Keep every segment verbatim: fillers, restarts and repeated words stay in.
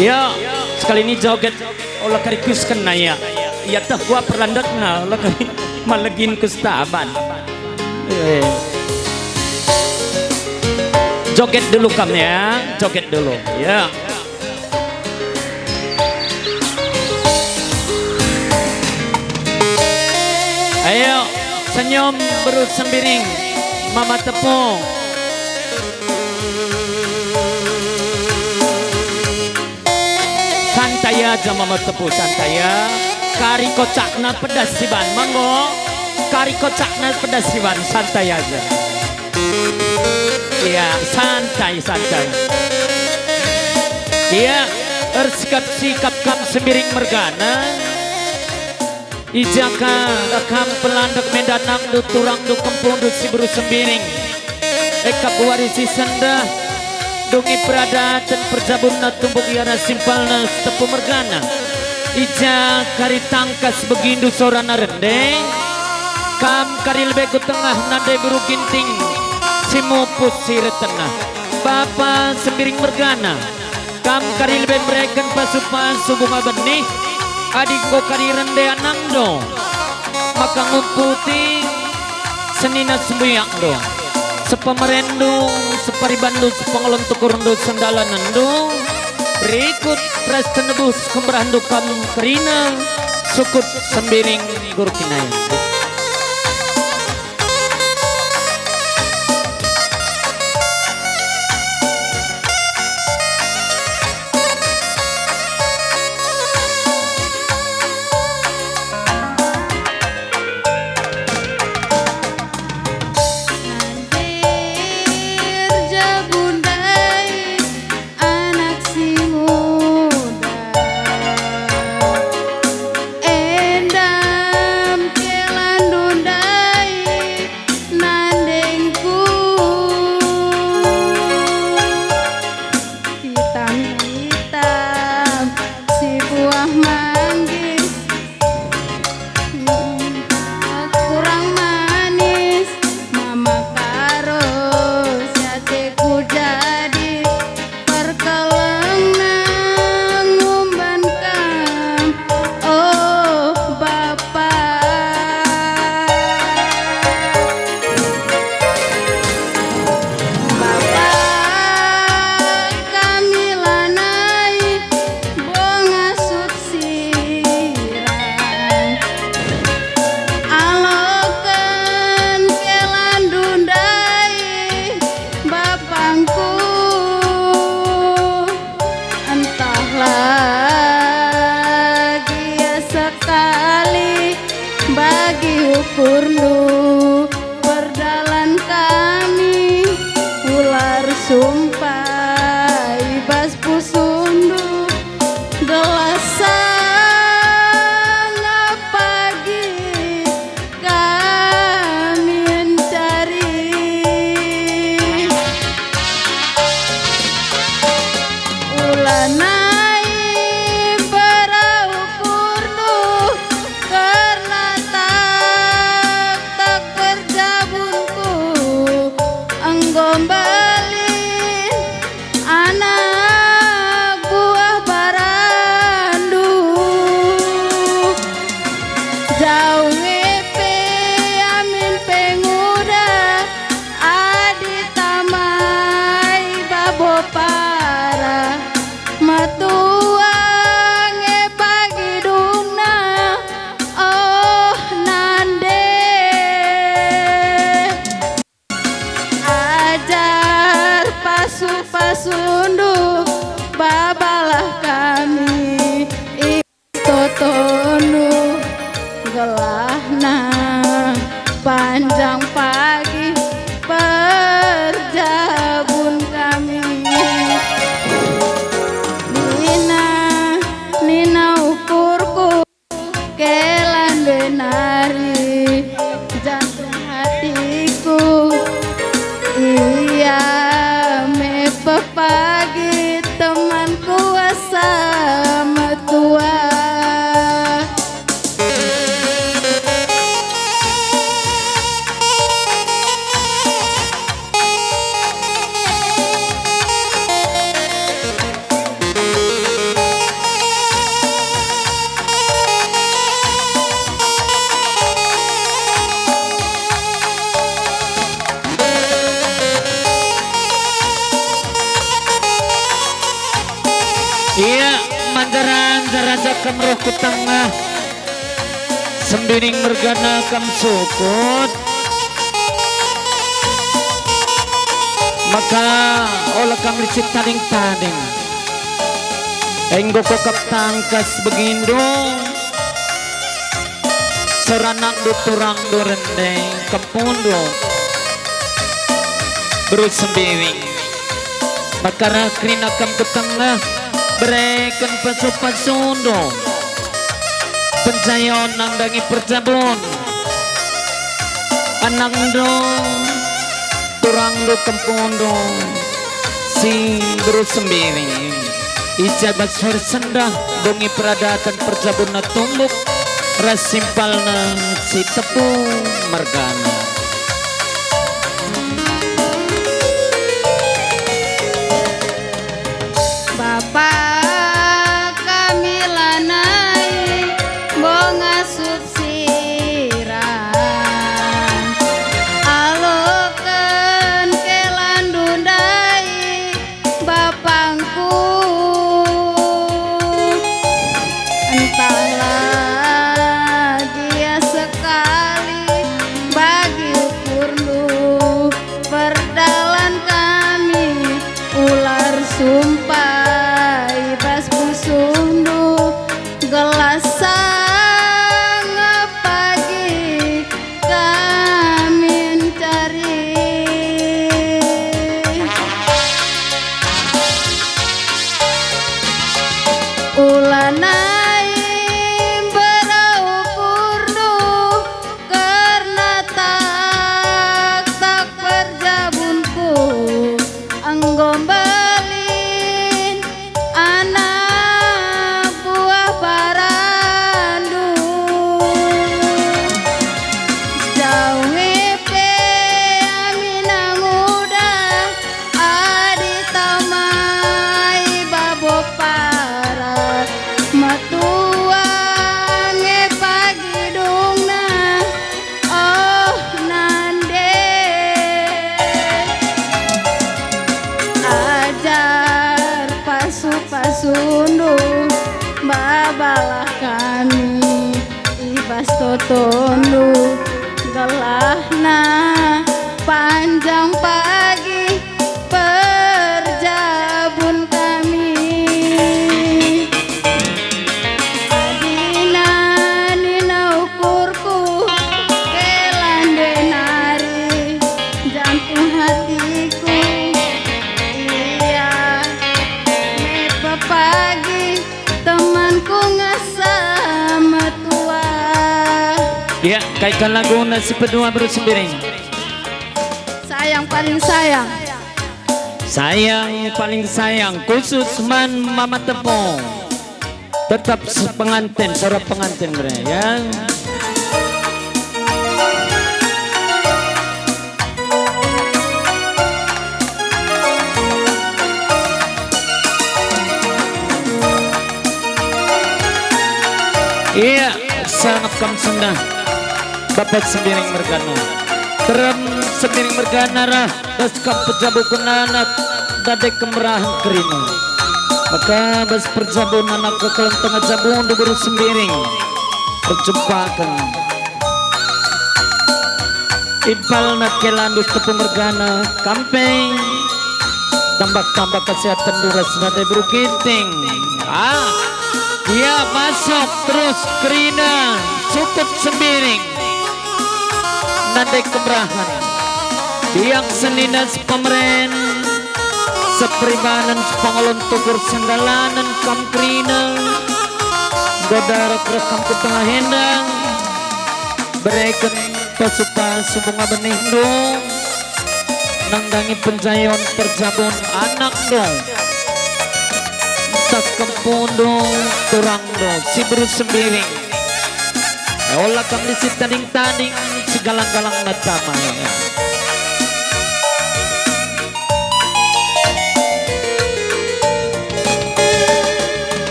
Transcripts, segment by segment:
Ya, sekali ini joget ola kari kus kena ya. Ya teh gua perlandekna ola kari malegin kustaban. Eh. Joget dulu kam ya, joget dulu. Ya. Ayo, senyum beru Sembiring, Mama Tepu. Santai aja, Mama Tepu, santai ya. Kari kocakna pedas siban, manggo. Kari kocakna pedas siban, santai aja. Iya, santai, santai. Iya, ersikap-sikap kam Sembiring mergana. I jaka kam pelandek enda nangndu, turangndu, kempundu si beru Sembiring. E kap wari si sendah, dungi peradaten perjabunna tumbuk i arah simpalna Tepu mergana. I ja kari tangkas begindu sorana rende, kam kari lebe ku tengah nande beru Ginting si mupus si retenna. Bapa Sembiring mergana, kam kari lebe mereken pasu-pasu bunga benih, adi enggo kari rende anakndu, maka ngumputi senina sembiakndu, sepemerendu, separibanndu, sepengolon tukurndu, sendalanenndu, rikut ras tenebus kemberahndu kam kerina, sukut Sembiring guru kinai. Nandir jabu ndai anak si muda, endam kelandu ndai nandengku. Hitam-hitam si buah manggis, kurang manis, mama karo si ateku jadi perkelengna ngumban kam, oh, Bapa. Bapa, kami lanai bo ngasup sirang. Aloken kelandu ndai, bapangku. Entahlah gia sekali bagi ukurndu perdalan kami, ular sumpai bas pusuhndu, gelah sanga pagi kami ncari. Ulanai berau ukurndu kerna taktak perjabunku enggo mbelin anak buah baranndu. Jau nge pe amin pe nguda, adi tamai babo para, metua nge pagi dungna, oh, nande. Ajar pasu-pasundu, babalah kami i totondu, gelahna panjang pagi perjabun kami. Nina, nina ukurku, kelandu nari jantung hatiku. Ia me pepagi temanku asa metua. Ia, manjara-njara ja kam reh ku tengah, Sembiring mergana kam sukut. Maka ola kam licin tading-tading. Enggo kukap tangkas begindu. Seranakndu turangndu rende kempundu. Beru Sembiring. Maka reh kerina kam ku tengah, bereken pasu-pasundu. Penjayon nandangi perjabun. Anakndu, turangndu, kempundu, si Beru Sembiring. I ja bas wari sendah, bongi peradaten perjabunna tumbuk, ras simpalna si tepu mergana. Bapa kami lanai bonga suk sirang, aloken kelandu ndai bapangku. Entahlah gia sekali bagi ukurndu. Perdalan kami ular sumpai bas pusuhndu, gelah sangap pagi kami ncari. Ulanai mbera ukurndu, kerna taktak perjabunku enggo mbelin anak buah parandu. Jauh nge pe amina nguda, adi tama i babo paran, metua nge pagi dungna. Oh, nande, ajar pasu-pasundu, babalah kami i bas totondu, gelahna panjang pagi perjabun kami. Adina nina ukurku, kela ndai nari jantung hatiku. Ia me pepagi temanku ngasa metua. Ya, kaikan laguna si pedua Beru Sembiring. Sayang paling sayang. Sayang paling sayang khusus man Mama Tepung. Tetap sepenganten, suara penganten, bre, ya. Ia, sangap kam sendah. Bapa Sembiring mergana. Terem Sembiring mergana reh bas kam pejabuken anak ndai kemerahen kerina. Maka bas perjabun anak kekelengen tengah jabundu Beru Sembiring. Perjumpaken. Impalna kelandu si tepu mergana kam pe. Tambah-tambah kesehatenndu ras ndai Beru Ginting. Ah, ia masuk terus kerina sukut Sembiring. Nande kemerahen. Biak senina sepemeren, seperibanen, sepengolon tukur sendalanen kam kerina. Enggo darek reh kam ku tengah enda. Bereken pasu-pasu bunga benihndu. Nandangi penjayon perjabun anakndu. Ntah kempundu, turangndu, si Beru Sembiring. Ola kam licin tading-tading, si galang-galangna tama.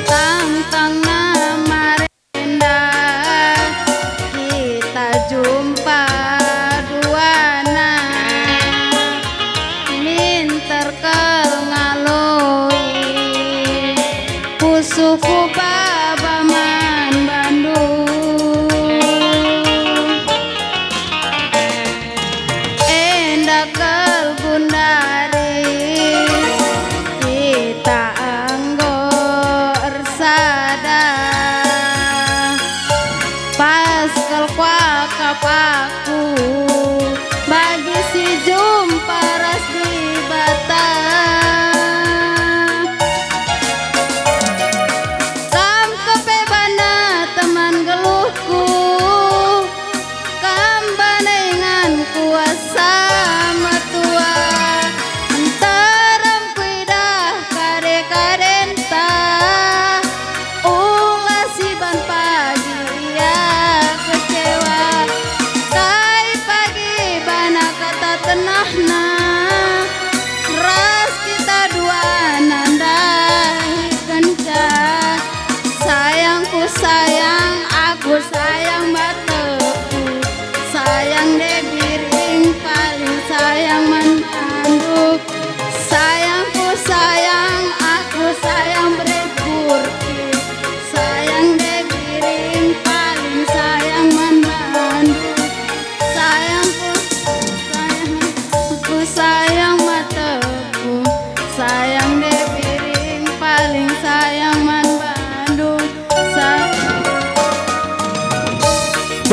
Tangtangna mari enda kita jumpa duana, minter kal ngaloi.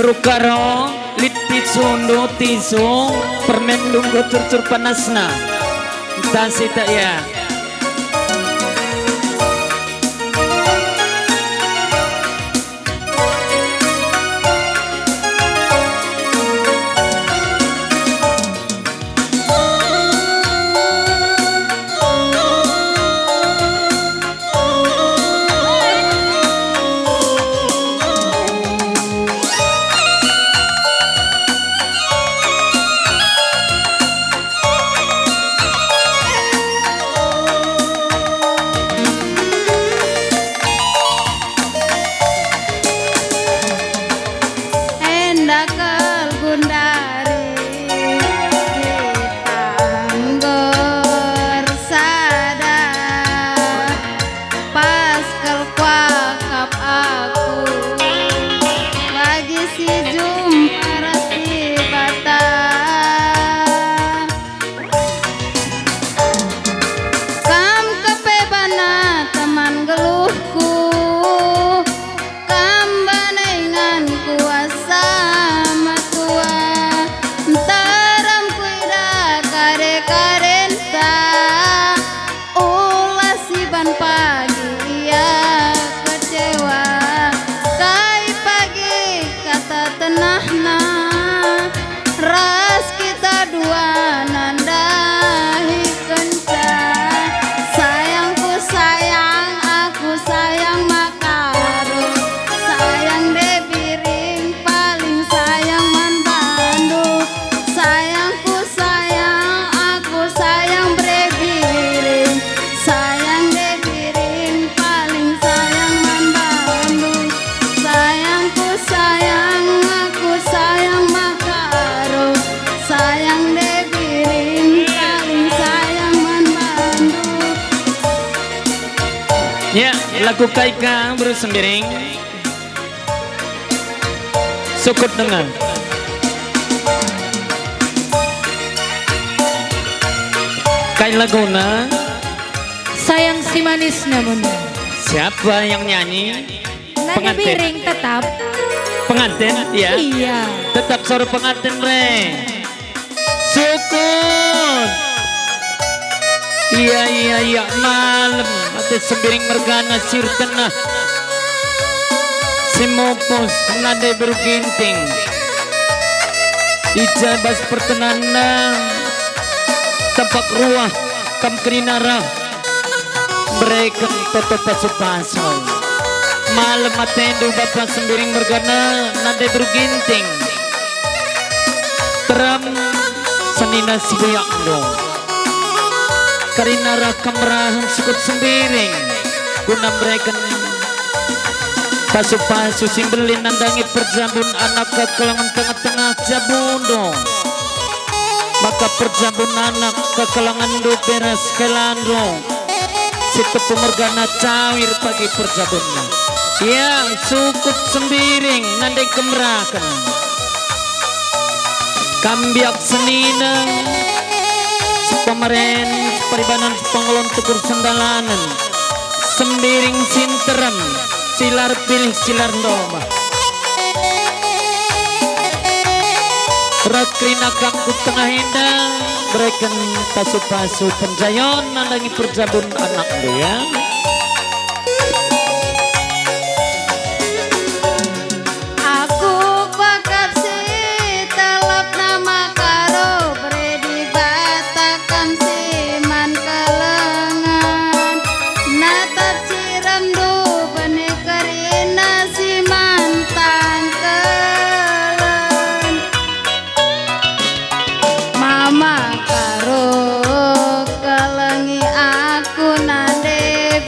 Rukaro, lit tisu, ndu tisu, permen dunggo curcur panasna. Entah si tak ya. Enda kal gundari kita nggor sada, pas kal kuakap aku bagi si jumpa ras Dibata. Kam kepe bana teman geluhku, kam bana ingan kuasa matua, nterem kuidah kare-karenta, ulas iban pagi ia kecewa, kai pagi kata tenahna. Ras kita dua nandahi kenca. Sayangku sayang, aku sayang Makaro. Sayang Debiring, paling sayang man bandu. Sayangku sayang, aku sayang Debiring. Sayang Debiring, paling sayang man bandu. Sayangku sayang, aku sayang Makaro. Sayang Debiring, paling sayang man bandu. Ya, lagu kai ka, Bro Sembiring? Sukut denga. Kai laguna? Sayang si manis namun. Siapa yang nyanyi? Nanda Pengantin. Biring tetap. Pengantin, ya? Iya. Tetap suara pengantin, Re. Sukut. Iya, iya, iya, malem ate Sembiring mergana si ertenah. Si mupus nande beru ginting. I ja bas pertenahna tampak ruah kam kerina rah. Bereken toto pasu-pasu. Malem atendu Bapa Sembiring mergana nande beru ginting. Terem senina si buyakndu. Kerina rah kam merahan sukut Sembiring guna mereken pasu-pasu si mbelin nandangi perjabun anak kekelengen tengah-tengah jabundu. Maka perjabun anak kekelengenndu beras kelandu. Si tepu mergana cawir pagi perjabunna. Ya, sukut Sembiring nande kam merahan. Kam biak senina, sepemeren, separibanan, sepengelon, tukur sendalanen. Sembiring si nterem, silar pilih, silar ndomah. Reh kerina kam ku tengah enda, bereken pasu-pasu penjayon nandangi perjabun anakndu, ya. Aku kuakap si telapna Makaro, bere Dibata kam si man kelengen. Natap ciremndu bene kerina si man tangkelen. Mama Karo, kelengi aku nande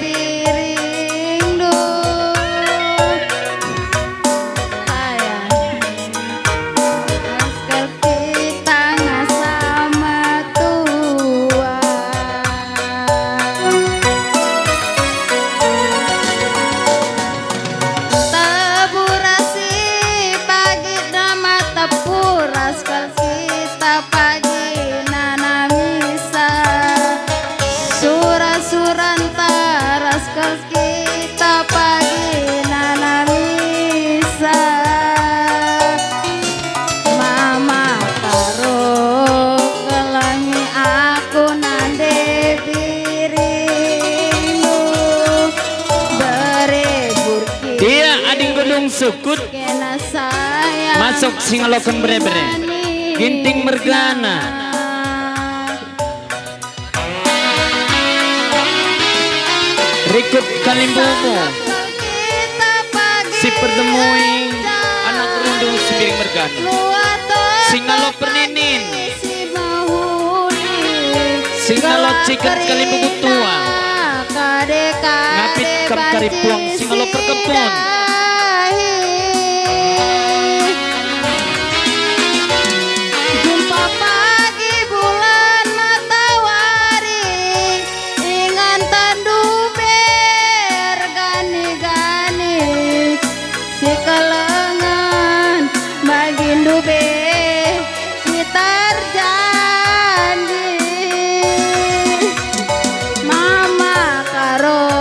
Sukut. Masuk singaloken bere-bere. Ginting mergana. Rikut kalimbubu si pertemui anak rundung Sembiring mergana. Singalo perninin. Singalo ciken kalimbubu tua. Ngapit kam kari puang singalo perkempun. Jumpa pagi bulan matawari, ingan tandu bergani-gani. Sikelengen bagindu be si terjanji. Mama Karo,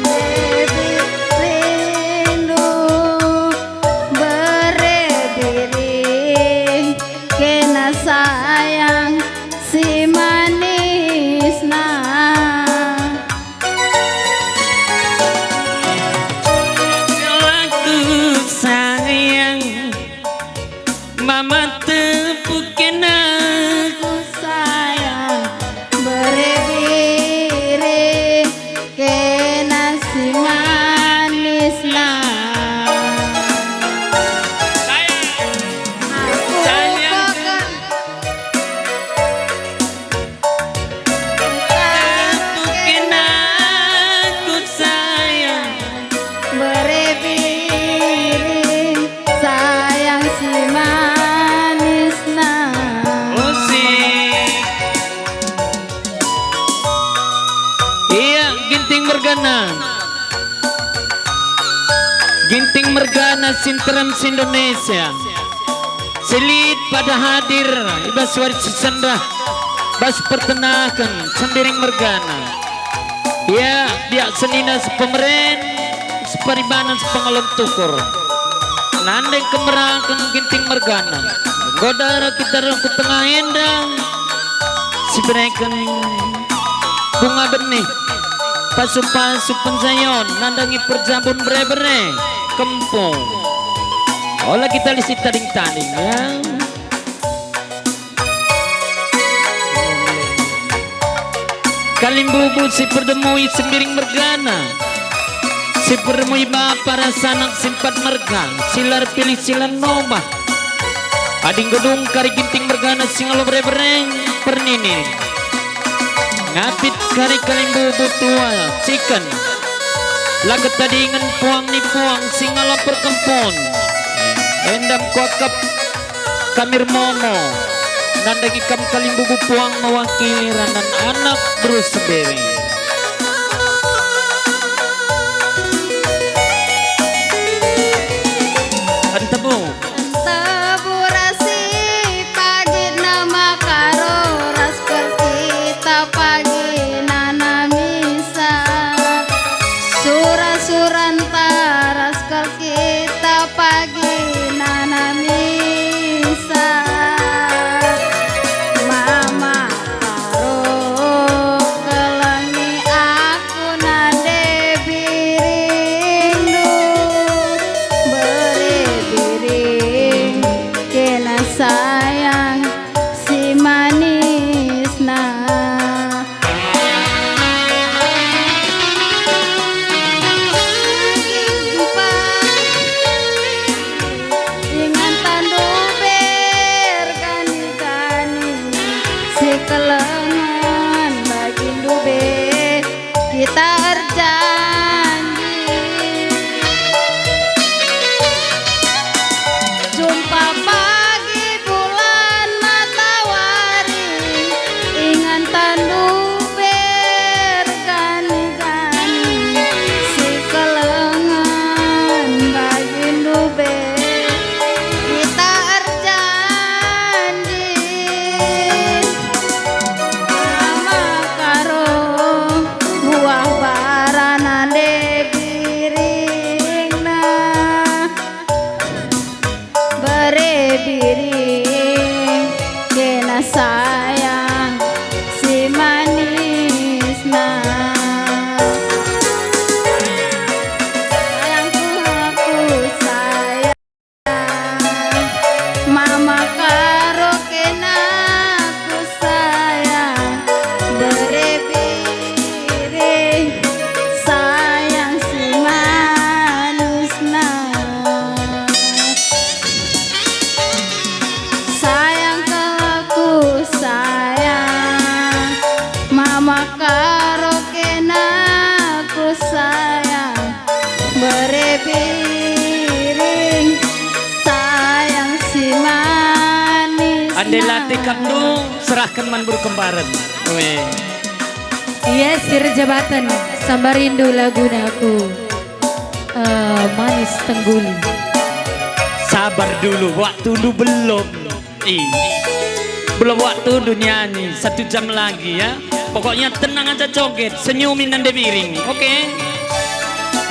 baby rindu, bere biring, kena sayang si manisna. Aku sayang, mama tepuk kena. Aku sayang, bere biring, kena si manisna. Aku sayang. Aku kena ku sayang. Bere biring, sayang si manisna. Musik. Iya, Ginting mergana. Ginting mergana si nterem se-Indonesia. Si lit pada hadir i bas wari si sendah, bas pertenaken Sembiring mergana. Ia biak senina sepemeren, separibanan, sepengalon tukur. Nandeng kemeraken Ginting mergana. Enggo dara kita reh ku tengah enda, sibereken bunga benih, pasu-pasu pensayon, nandangi perjabun bere-bere, kempung. Ola kita lit si tading-tading, ya. Kalimbubu si perdemui Sembiring mergana, si perdemui bapa ras anak si empat merga, si la erpilih si la nobah. Adi enggo dung kari Ginting mergana singalo bere-bere perninin. Ngapit kari kalimbubu tua ciken. La ketadingen puang ni puang singalo perkempun. Enda me kuakap kami ermomo nandangi kam kalimbubu puang mewakili ranan anak beru Sembiring. Entebu. Entebu ras si pagi nama Karo ras kal kita pagi nanamisa. Sura-suranta ras kal kita pagi nanamisa. Mama Karo, kelengi aku nande biringndu, bere biring kena sayang si manisna. Ikam tu serahken man beru kembaren. Weh. Iya, si erjabaten, sambar rindu laguna aku, eh, Manis Tengguli. Sabar dulu, waktundu belum. Ih. Belum waktundu nyanyi, satu jam lagi ya. Pokoknya tenang aja joget, senyumin Nande Biring, oke?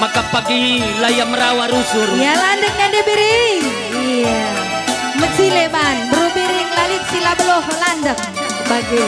Maka pagi layam rawa rusur. Ya, landek Nande Biring. Iya. Mecile ban, beru Biring la lit si la beluh landek. Bage.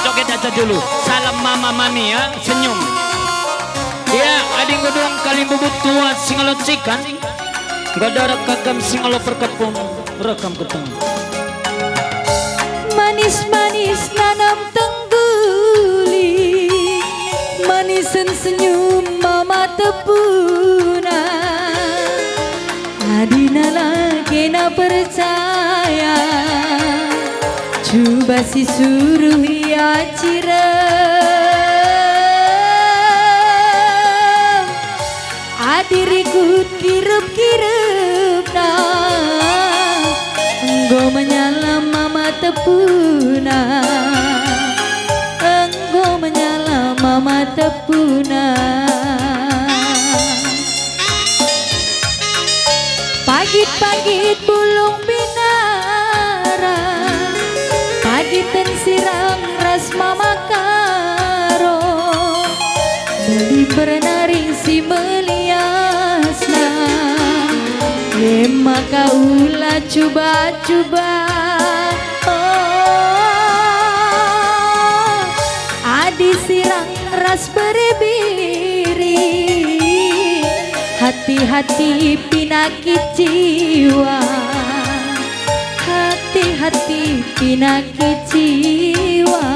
Joget aja dulu. Salam mama mami ya, senyum. Ya, adingku dong kalimbubu tua si ngalo cikan. Enggo ada raka kam si ngalo perkepun, rekam keteng. Manis-manis nanam tengguli, manisen senyum mama tepuna. Adina la kena percaya, cuba si suruh ia cirem. Adi rikut kirep-kirepna, enggo menyala mama tepuna, enggo menyala mama tepuna. Pagit-pagit bulung binara, pagiten sirang ras mama karo. Beli pernari si meliasna, e maka ula cuba-cuba. Oh, adi sirang ras biri-biri, hati-hati pinakit jiwa. Hati-hati pinakit jiwa.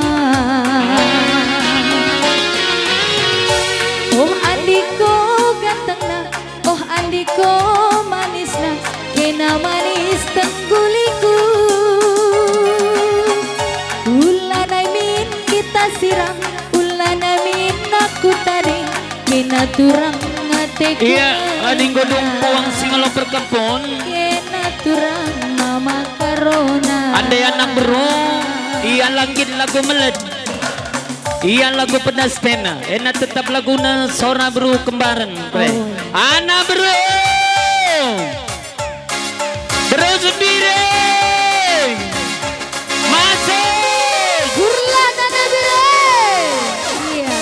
Oh, andiko gantengna, oh, andiko manisna, kena manis tengguliku. Ulana min kita sirang, ulana min aku tading, kena turang ateku. Iya, ngenca. Adi nggo dung puang si ngalo perkepun. Kena turang mama karona. Ande anak beru, ia langgit lagu melet. Ia lagu pedas pena, ena tetap laguna sora beru kembaren. Oh. Anak beru! Beru Sembiring! Masih! Gurlan Nande Biring! Iya.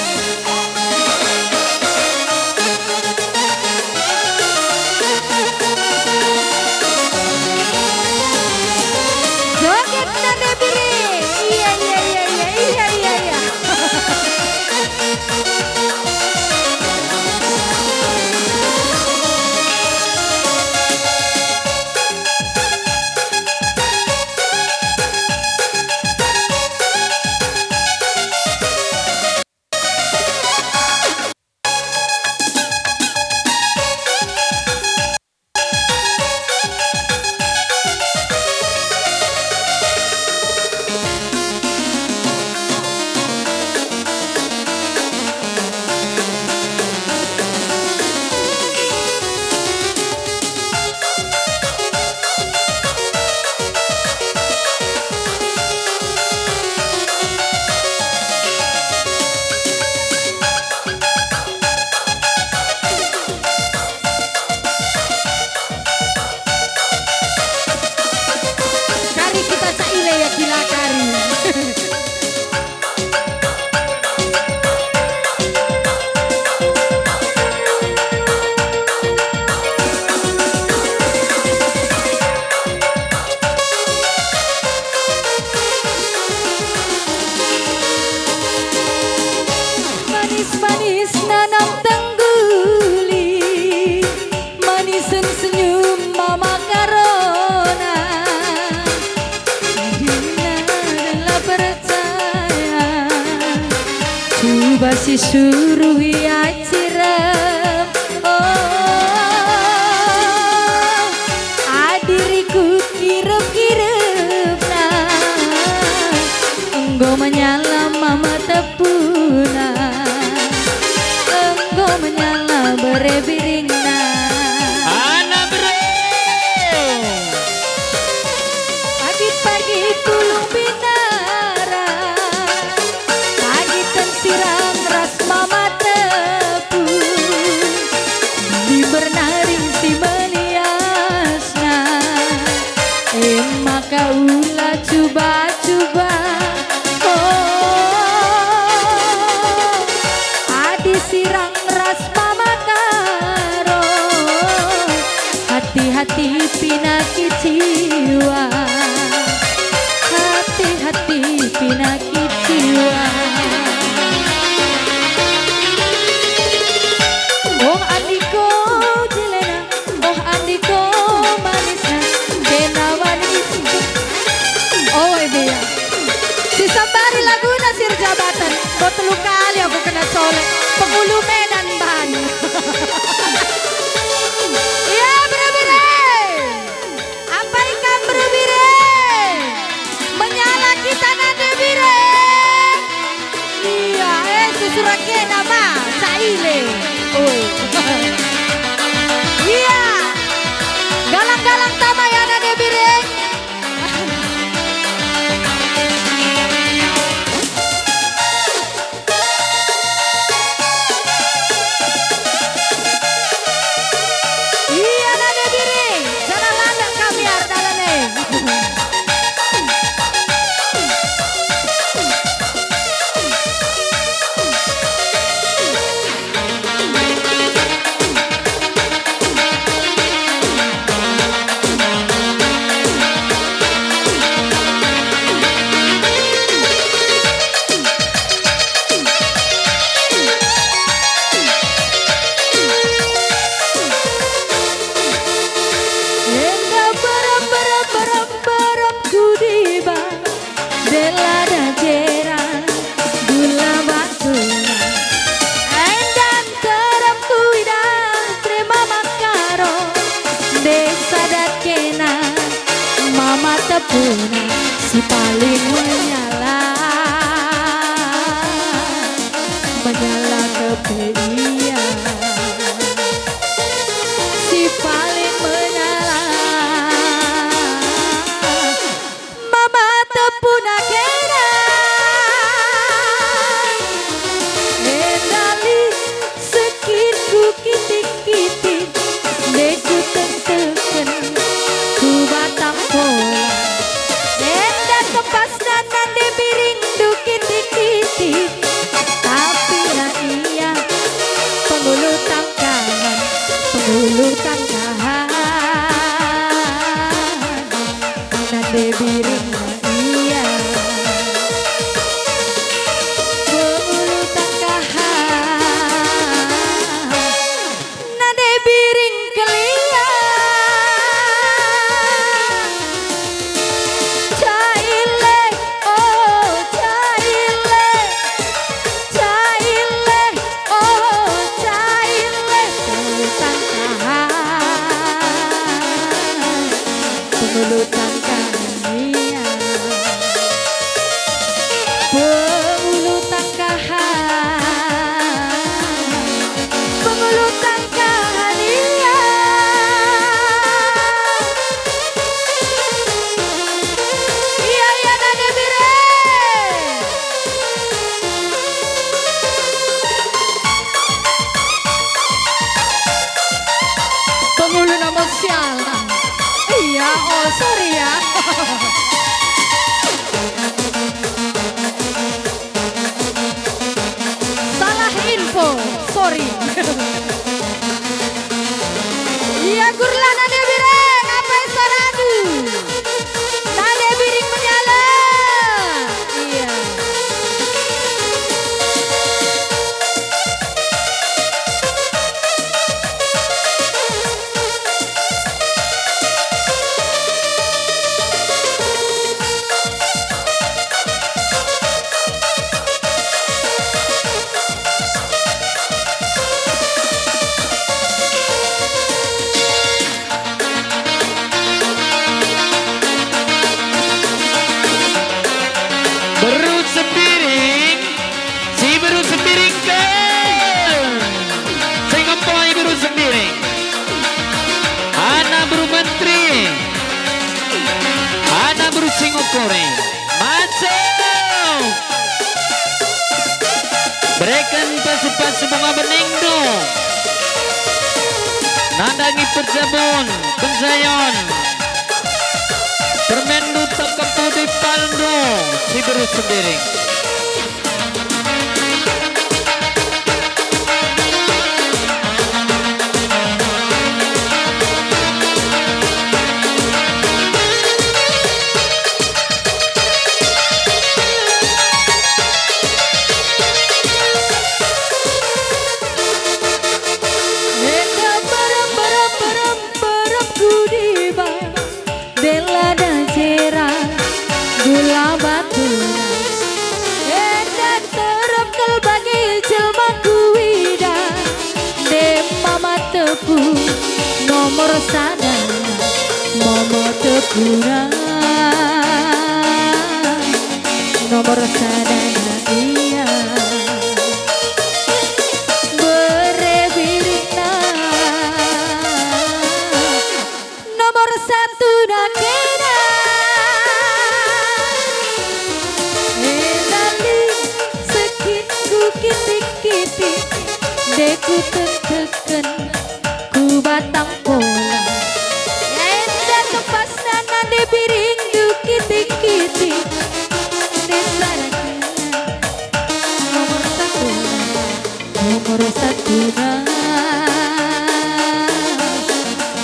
Joget Nande Biring! Iya, iya, iya, iya, iya, iya, iya. Si suruh ia cirem, oh, adi rikut kirep-kirepna, enggo menyala mama tepuna, enggo menyala bere biringna. Anak bro. Pagi-pagi tulung binara, pagi ten sirang ras mama tepu, di bernaring si meliasna, e maka ula cuba-cuba. Oh, adi sirang ras mama karo, hati-hati pinakit jiwa, hati-hati pinakit jiwa. Oh, andiko jelena, oh, andiko manisna, kena manis. Oh, ebe ya. Si sambari laguna si erjabatan, enggo telu kali aku kena colek. Pengulu Medan ban. Iya, bere-bere. Apai kam bere-bere? Menyala kita nande bere. Iya, eh, susur ake nama, Saile. Oh. Iya. Galang-galang tama ya nande bere. Ia nande biring, janah landek kami arah dalan e. Enda berem, berem, berem, berem ku diba. Dela dajeran gula batu. Endan terem kuidah terima makaro. Desa dat kena mama tepuna si paling menyala. Menyala kepe ia si paling menyala. Mama tepuna kena. Enda lit sekitku kitik-kitik, ndeku tengteken ku batang pola. Enda tempasna nande biringndu kitik-kitik, tapi na ia pengulu tangkahan, pengulu tangkahan. Nande biring ia. Pengulu tangkahan. Nande biring kelia. Caile, oh, caile. Caile, oh, caile, pengulu tangkahan. Pengulu tangkahan ia. Pengulu tangkahan. Pengulu tangkahan ia. Ia, ia, nande bere. Pengulu nomor sial. Iya, oh, sorry ya. Pore. Maju! Bereken pasu-pasu bunga beningndu. Nandangi perjabun, penjayon. Permenndu tokep pudi palndu, si beru Sembiring. Enda berem, berem, berem, berem ku diba. Dela dajera, gula batuna. Enda terem kal bagi jelma kuida. Nde mama tepu, nomor sada, mama tepuna. Nomor sada ia. Bere birina. Nomor satu na kena. Elali sekinku kitik-kitik, deku tenteken ku batang pola. Enda tepasna nande biringndu kitik-kitik, nande saranna nomor satu. Nomor satuna,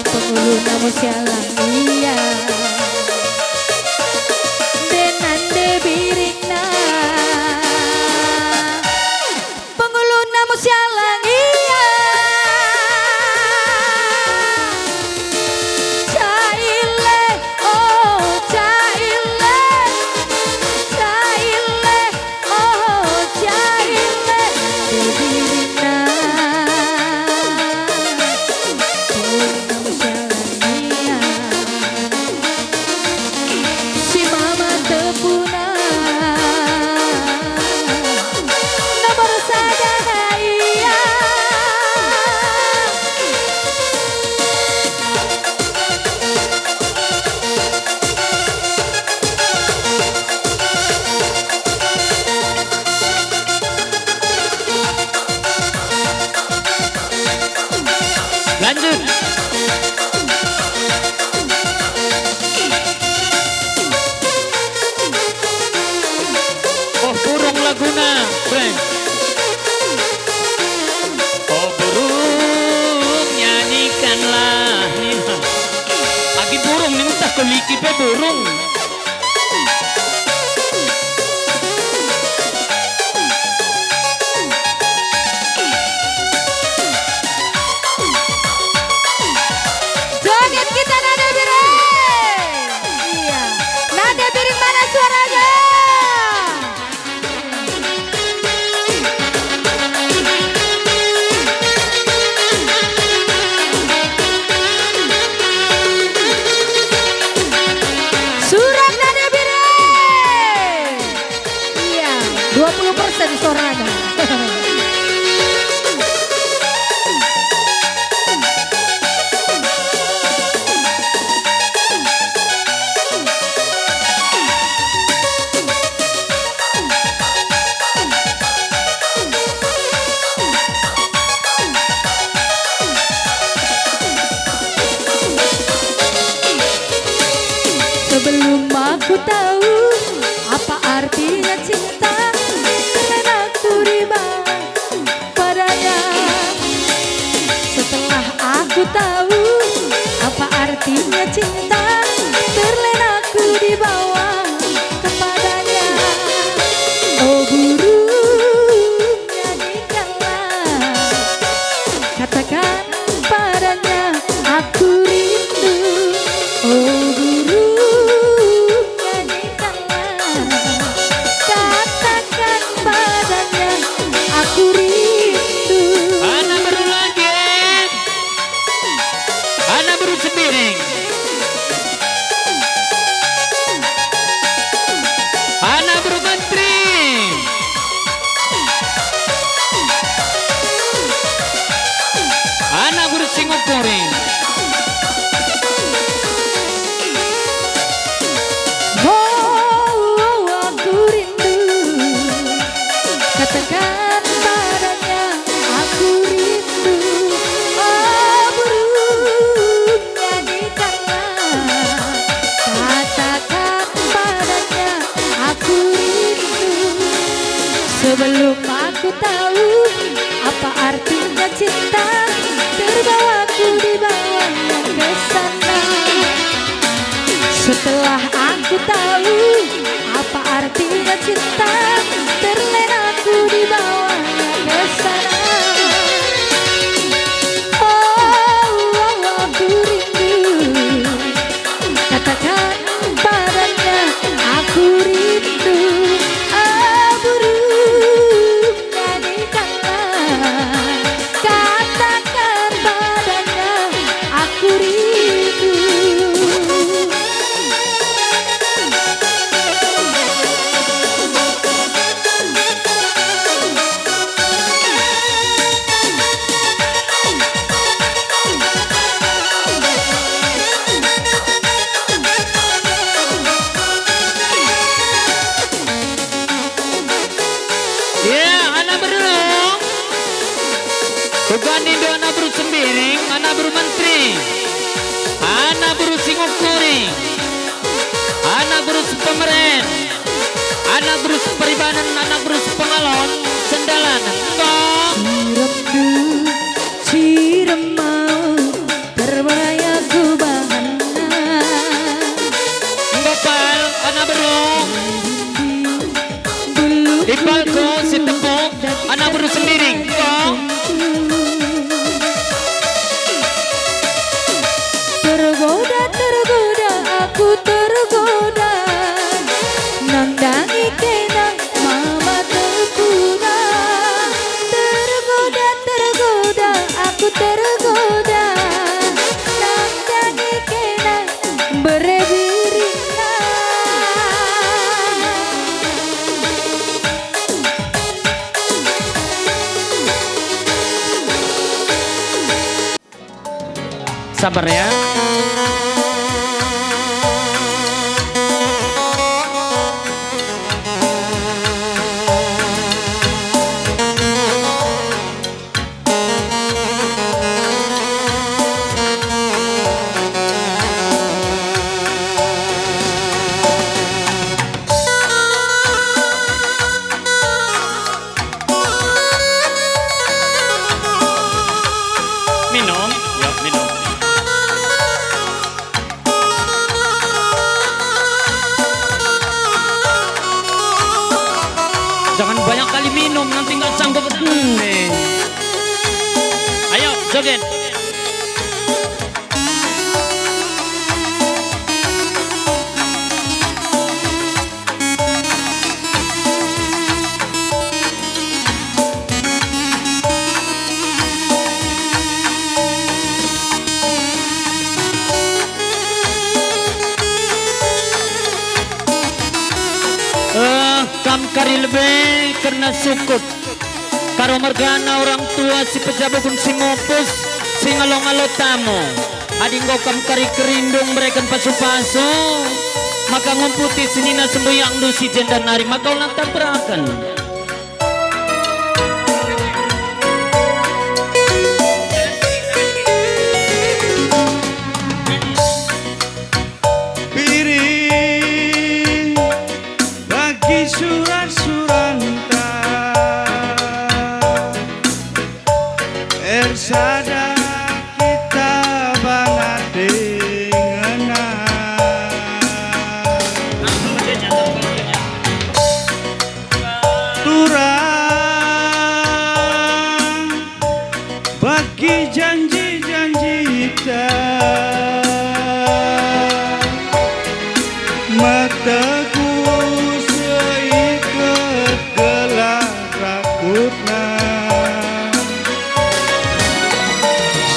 penguluna Musialang ia. Nande-nande biringna, penguluna Musialang ia. Caile, oh, caile, caile. Oh, caile, didina. Punam jalania. Si mama tepuna. Nomor sada na ia. Lanjut. Oh, burung laguna, Bre. Oh, burung, nyanyikanlah. Agi burung ning ntah keliki pe burung. Joget kita, Nade Biring. Iya. Nade Biring, mana suaranya? Surat Nade Biring. Iya, dua puluh persen suaranya. Sebelum aku tahu apa artinya cinta, terlena aku riba padanya. Setelah aku tahu apa artinya cinta, terlena aku dibawa kepadanya. Oh burung, nyanyikanlah, katakan padanya aku rindu. Oh burung, nyanyikanlah, katakan padanya aku rindu. Anak beru lagi. Anak beru Sembiring. Anak beru Menteri. Anak beru Singapore. Setelah aku tahu apa artinya cinta, terlena ku dibawanya ke sana. Oh, oh, aku rindu. Katakan padanya, aku rindu. Ah, burung, nyanyikanlah. Katakan padanya, aku rindu. Ya, anak beru. Uga nindu anak beru Sembiring, anak beru menteri, anak beru Singukuri, anak beru Sepemeren, anak beru Seperibanen, anak beru Sepengalon, sendalan. Enggo. Siremdu, siremau, terbaya ku bahanna. Enggo pal, anak beru. Bulu ipalku si tepuk, anak beru Sembiring. Enggo. Tergoda, tergoda, aku tergoda. Nandangi kena mama tepuna. Tergoda, tergoda, aku tergoda. Nandangi kena bere birina. Sabar ya. Minum, ya, minum. Jangan banyak kali minum, nanti nggak sanggup. Hmm, nih. Ayo, joget. Eh, kam kari lebe kerna sukut. Karo mergana orang tua si pejabuken si mupus, si ngalo-ngalo tamu. Adi enggo kam kari kerindung mereken pasu-pasu, maka ngumputi senina sembiakndu si jenda nari, maka ola tabraken. Piring bagi sura-suranta, ersada kita bana dengenan. Turang bagi janji-janjita, metegu seiket gelah rakutna.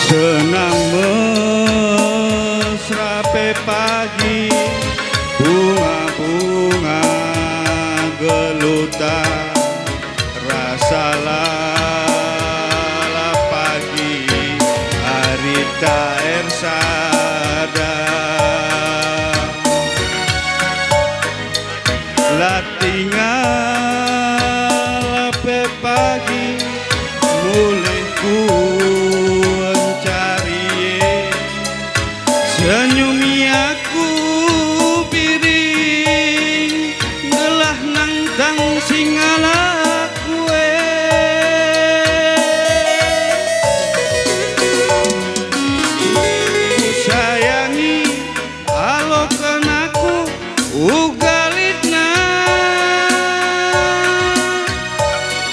Senang mesra pe pagi, bunga-bunga geluta. Rasa lalap pagi, arita ersada. La tingal pe pagi, mulih ku encari. Senyumi aku, Piring, gelah nangtang singalaku e. Kusayangi aloken Uga litna,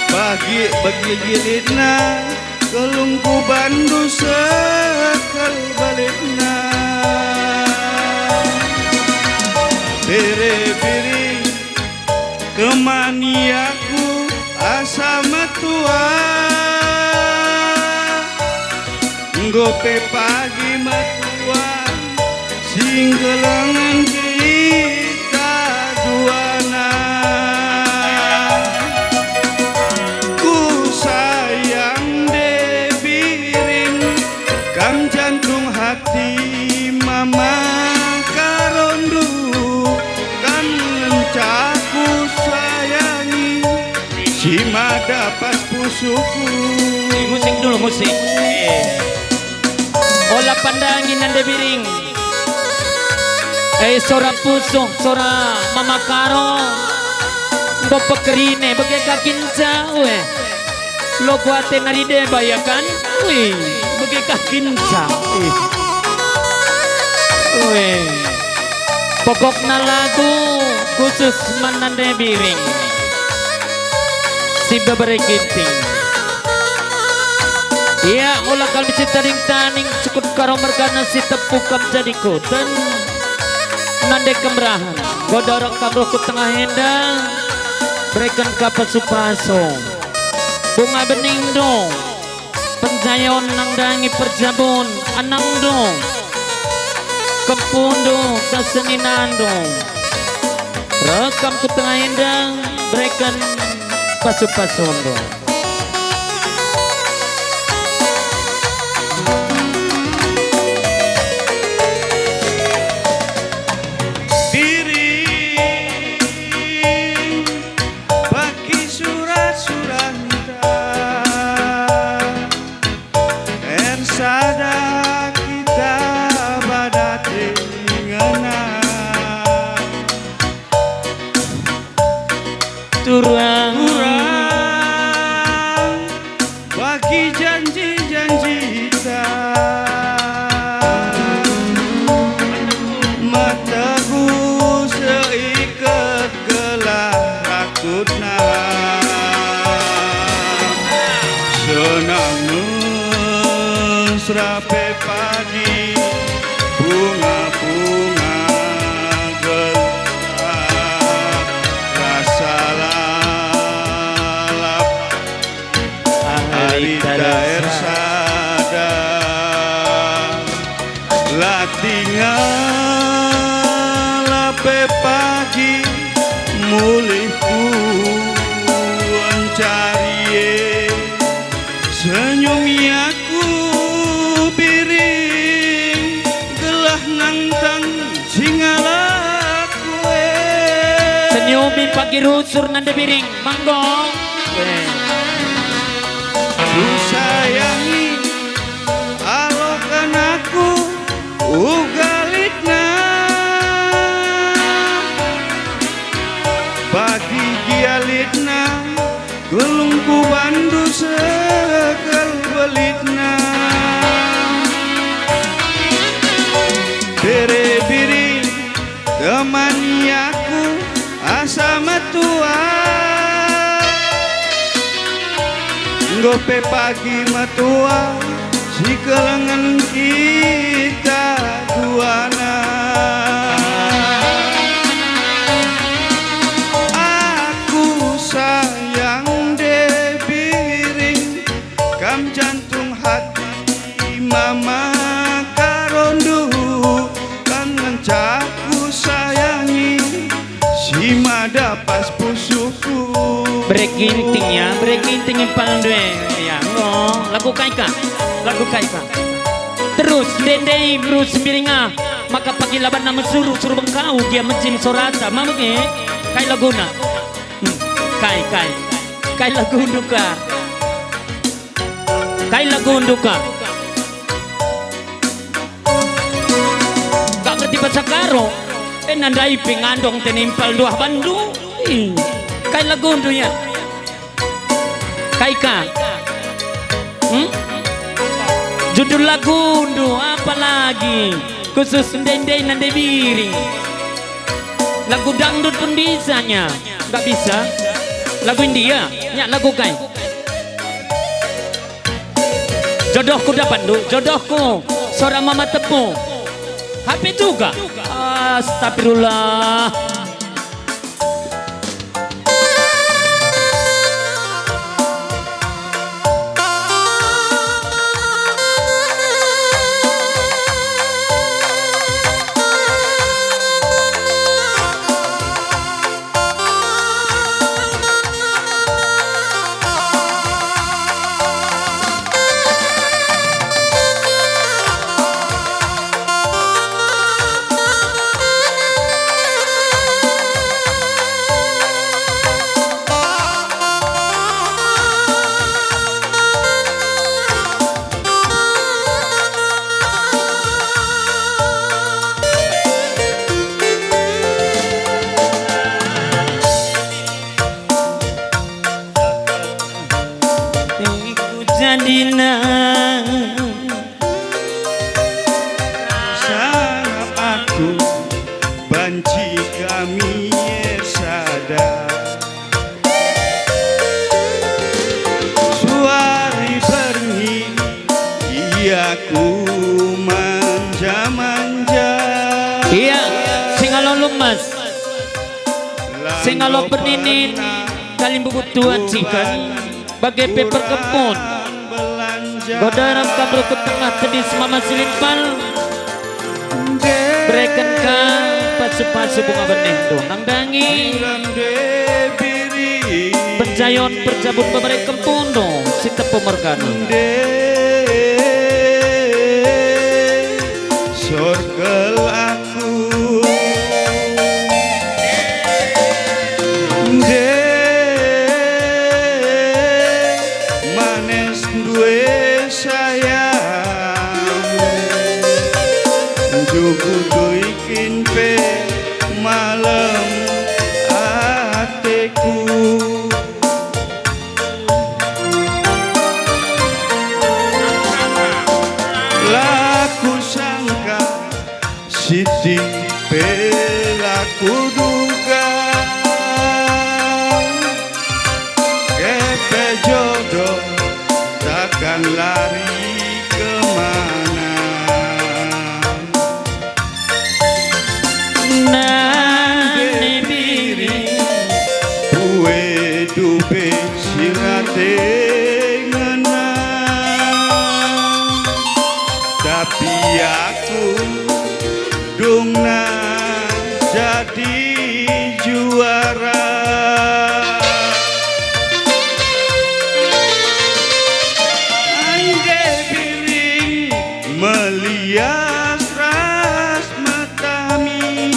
bagi, bagi litna, kelungku bandu sekel belitna. Bere biring, temani aku asa metua. Enggo pe pagi metua, singgelengen kita duana. Ku sayang nde biring, kam jantung hati mama karondu, kam ngenca ku sayangi. Si mada pas pusuhku. Eh, musik dulu, musik. Eh. Ola pandangi nande biring. Eh, sora pusuh, sora Mama Karo. Enggo pekerine, bage ka kinca, weh. Logo ate nari deba, ya kan? Wih, bage ka kinca. Wih. Wih. Pokokna lagu khusus man nande biring. Si bebere Ginting. Ia, ola kal bisi tading-tading, sukut Karo mergana si tepu kam jadi kuten. Nande kemerahen, kodorok kam reh ku tengah enda, bereken ka pasu-pasu. Bunga beningndu, penjayon nandangi perjabun anangndu, kempundu, keseninandu. Reh kam ku tengah enda, bereken pasu-pasundu. Biring, bagi sura-suranta, ersada kita badati ngena. Turang. Turang bagi janji-janjita, metegu seiket gelah rakutna. Senang mesra pe pagi, bunga-bunga gelah rasa lalap. Ari ta ersada, la tingal pe pagi, mulih ku encari e. Senyumi aku biring, gelah nangtang si ngalak e. Senyumi pagi rusur nande biring, manggo. Kusayangi aloken aku uga litna. Pagi gia litna, gelungku bandu sekel belitna. Bere biring, temani aku asa metua. Enggo pe pagi metua, sikelengen kita duana. Aku sayang nde biring, kam jantung hati mama karondu, kam ngenca kusayangi, si mada pas pusuhku. Bere Ginting ya, Bere Ginting impalndu e. Ya, enggo. Lagu kai ka? Lagu kai ka? Terus, ndai-ndai beru Sembiring ah, maka pagi labanna mesuru, suru bengkau, gia mejin sorata, ma bage? Kai laguna? Hmm, kai, kai. Kai lagundu ka? Kai lagundu ka? Kak ngerti bahasa Karo? Eh, nandai pe ngandong tene impalndu ah bandu. Ih, kai lagundu ya? Kai ka? Hmm? Judul lagundu apalagi? Khusus ndai-ndai nande biring. Lagu dangdut pun bisa nya. Nggak bisa. Lagu India, ya lagu kai. Jodohku dapatndu, jodohku, sora mama tepu. H P juga. Astagfirullah. Ku jadina sangap aku banci kami sada. Suari berngi ia ku manja-manja. Iya, sing alo lumas, sing alo perninin, kalimbubu tuan cikan, bage pe perkempun. Godara kabro ku tengah tedis mama silimpal. Bereken ka pasu-pasu bunga benih tuh nandangi. Penjayon perjabun bebereken pundu si tepu mergana. Sorkel aku. Ndeh manis ndue sayang, njugu tui kin pe malem ateku. La kusangka, sitik pe la kuduga, kepe jodoh takkan lari kemana. Nande biring, bue dube si rate ngena. Tapi aku dungna jadi juara. Ande biring melias ras matami,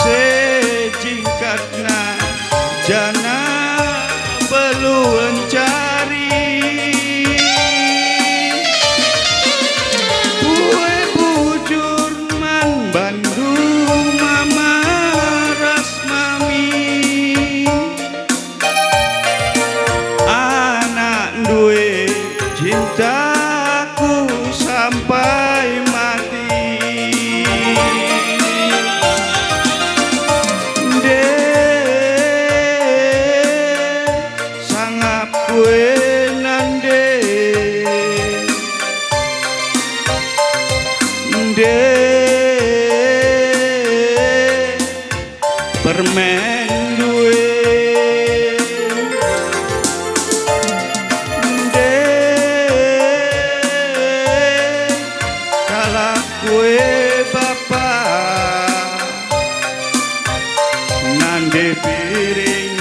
sejingkatna jana beluencari. Bue bujur man bandu mama ras mami. Anak ndue cintaku sampai mati. Nde sangap kue nande. Nde permen due. Nde kalak kue bapa, nande piring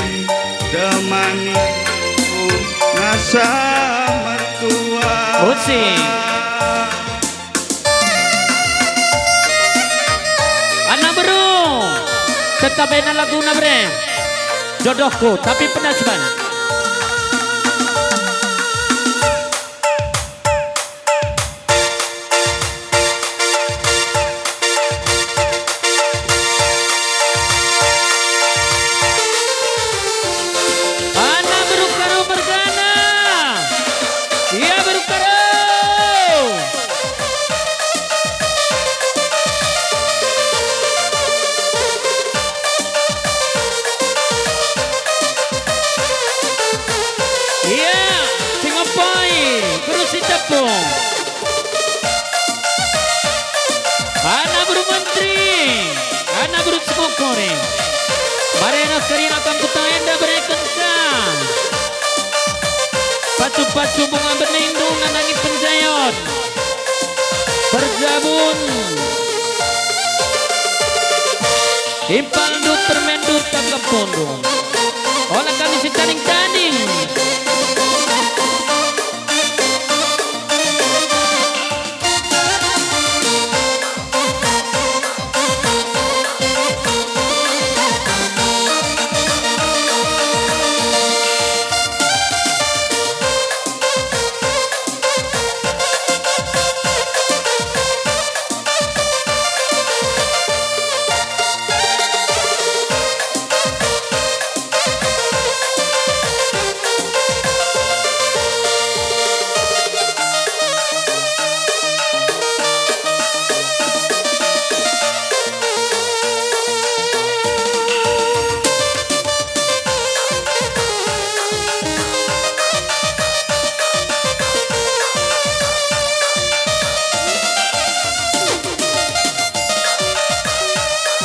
temani ngasa mertua. Musik. Anak beru, tetap enak laguna bre. Jodohku, tapi pedas ban. Anak beru Karo mergana. Ia beru Karo. Pasu-pasu bunga benindu nandangi penjayon. Perjabun. Impalndu termendu tangkap pundung. Ola kami sitading-tading.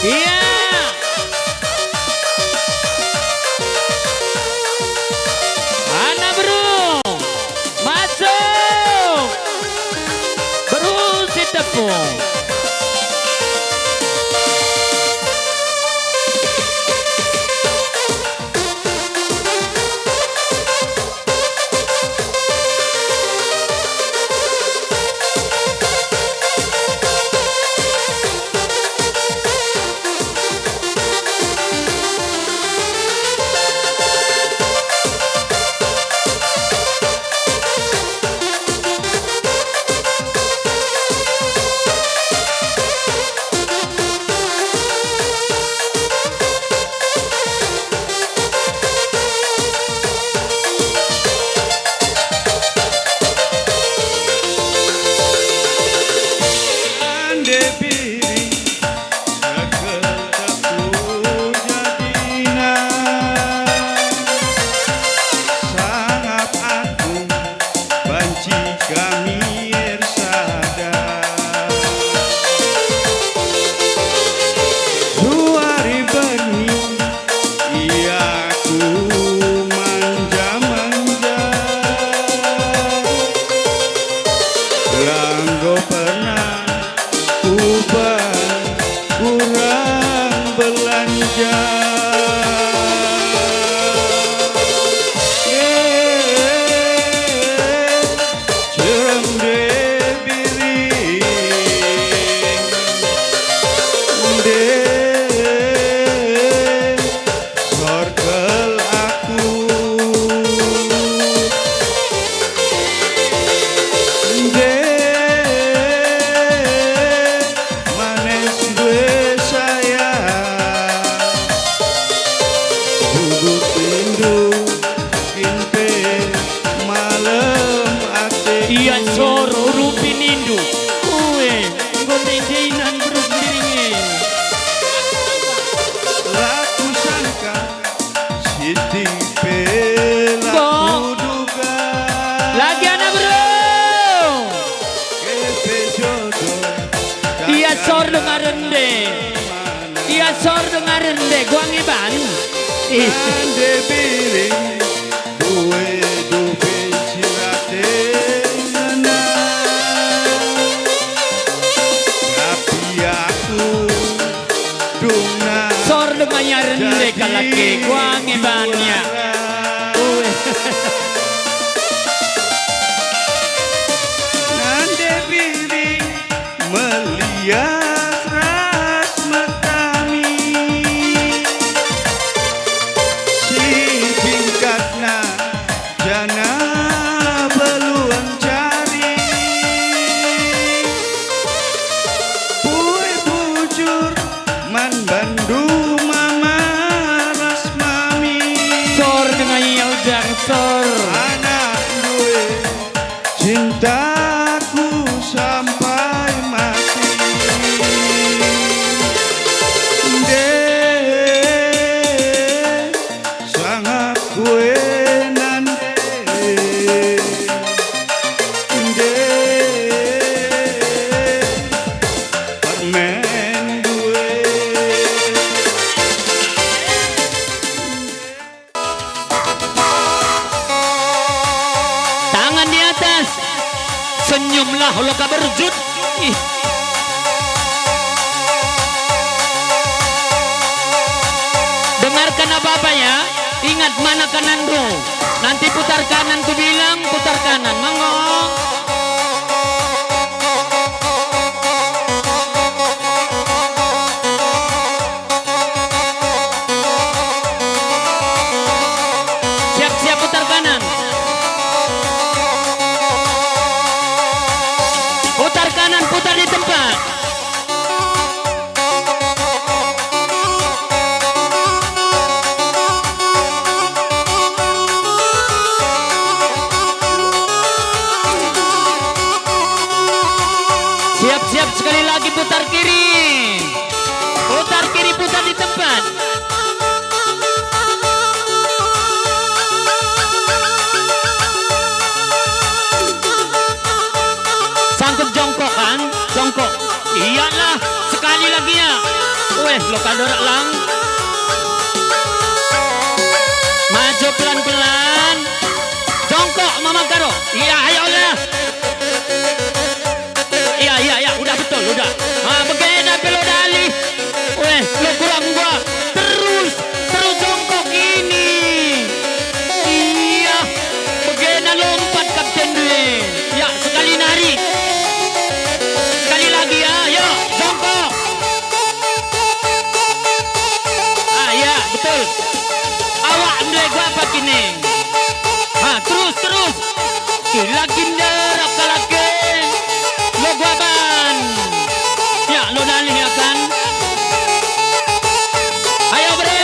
Iya. Anak beru, masuk. Beru si tepung. Ande biring sekel tepu jadina, sangap aku banci kami ersada. Suari berngi ia ku manja-manja, la enggo pernah kuba kurang belanja. Eh, Cerem de biring de sorkel aku de manis due saya duduk rindu. Kin pe malem ate. Ia sor urupi nindu. Ue, enggo ndai-ndainan beruk biring e. La kusangka, siti pe la kuduga. Lagi anak beru. Kepe jodoh. Ia sor dengar ende. Ia sor dengar ende, guang iban. Ih. Ande biring, due dupe cirate ngena. Tapi aku dungna. Sor dengar ende jadi kalak e, guang iban ya. Juara. Ue. Ande biring, melias ras metami. Si bingkatna jana beluan cari. Bue bujur man bandu mama ras mami. Sor denga ia ujang sor. Anak due. Cintaku sampai mati. Nde, sangap kue nande. Nde, permen due. Ingat mana kananndu. Nanti putar kanan kubilang, putar kanan. Manggo. Siap-siap putar kanan. Putar kanan, putar di tempat. Siap-siap sekali lagi putar kiri. Putar kiri, putar di tempat. Sanggup jongkok kan? Jongkok. Iyalah, sekali lagi ya. Weh, lo kador lang. Maju pelan-pelan. Jongkok, Mama Karo. Iya, ayolah. Iya, iya, iya, udah betul, udah. Ah, begena pe lo dalih. Weh, lo kurang gua. Terus, terus jongkok ini. Iya, begena lompat kapten due. Ya, sekali nari. Sekali lagi ya, yuk, jongkok. Ah, iya, betul. Awak ndai gua apa kini? Ha, terus, terus. Kila kinda rap kalake. Lo gua ban. Ya, lo dalih ya kan? Ayo, bre.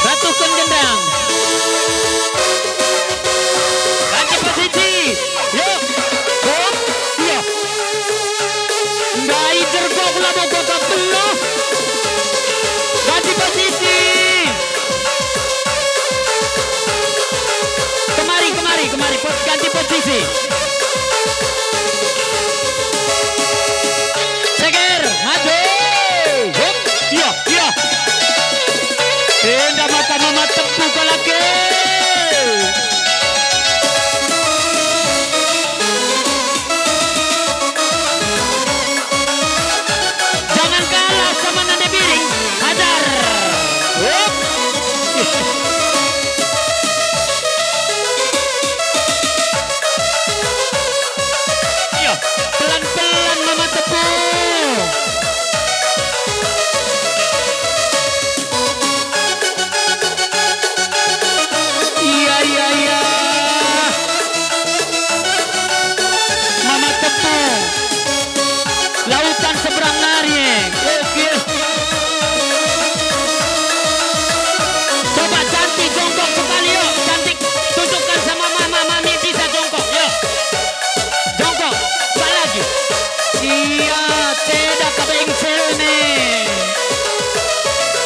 Ratuhken gendang. Ganti posisi. Yuk. Hop. Iya. Ndai jergok labo gagap belah. Ganti posisi. Kemari, kemari, kemari. Pos-, ganti posisi. Seger, maju. Hop. Iya, iya. Enda mata mama tepu kalake. Jangan kalah sama Nande Biring. Hajar. Hup. Iya, pelan-pelan Mama Tepu. Iya, iya, iya. Mama Tepu. Lautan seberang nari. Oke. Coba cantik jongkok sekali, yuk. Cantik, tunjukkan sama mama, mami bisa jongkok, yuk. Jongkok, sekali lagi. Iya, tidak kebengsel nih.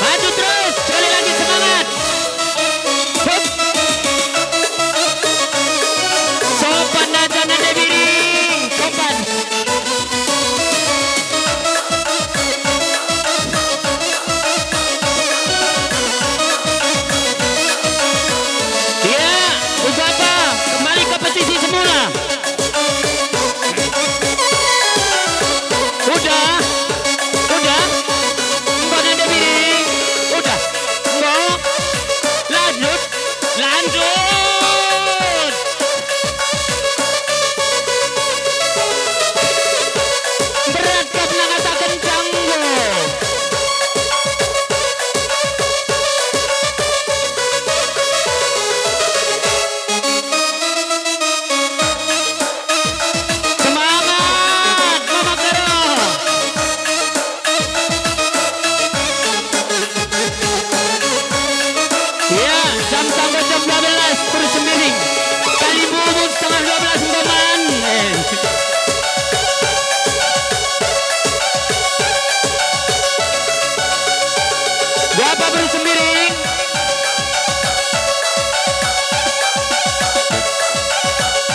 Maju terus, sekali lagi semangat. Hup. Sopan aja Nande Biring, sopan. Iya, usaha kembali ke posisi semula. Udah, udah, enggo Nande Biring, udah, enggo, lanjut, lanjut. Berat kap nangataken canggo. Semangat, Mama Karo. Ya, jam tanggal jam dua belas, Puri Sembiring. Kali bubu setengah dua belas enggo man. Eh. Berapa Puri Sembiring?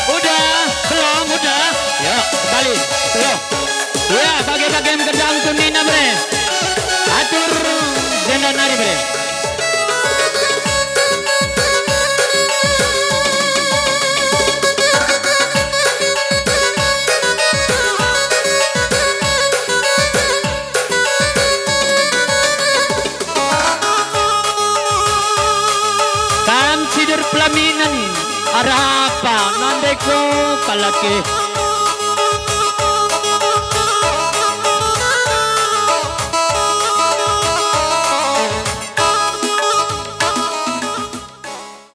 Udah, belum, udah. Ya, kembali. Belum. Ya, bage-bage gendang kunina, bre. Atur jenda nari, bre. Minen arapa nandeko kalake.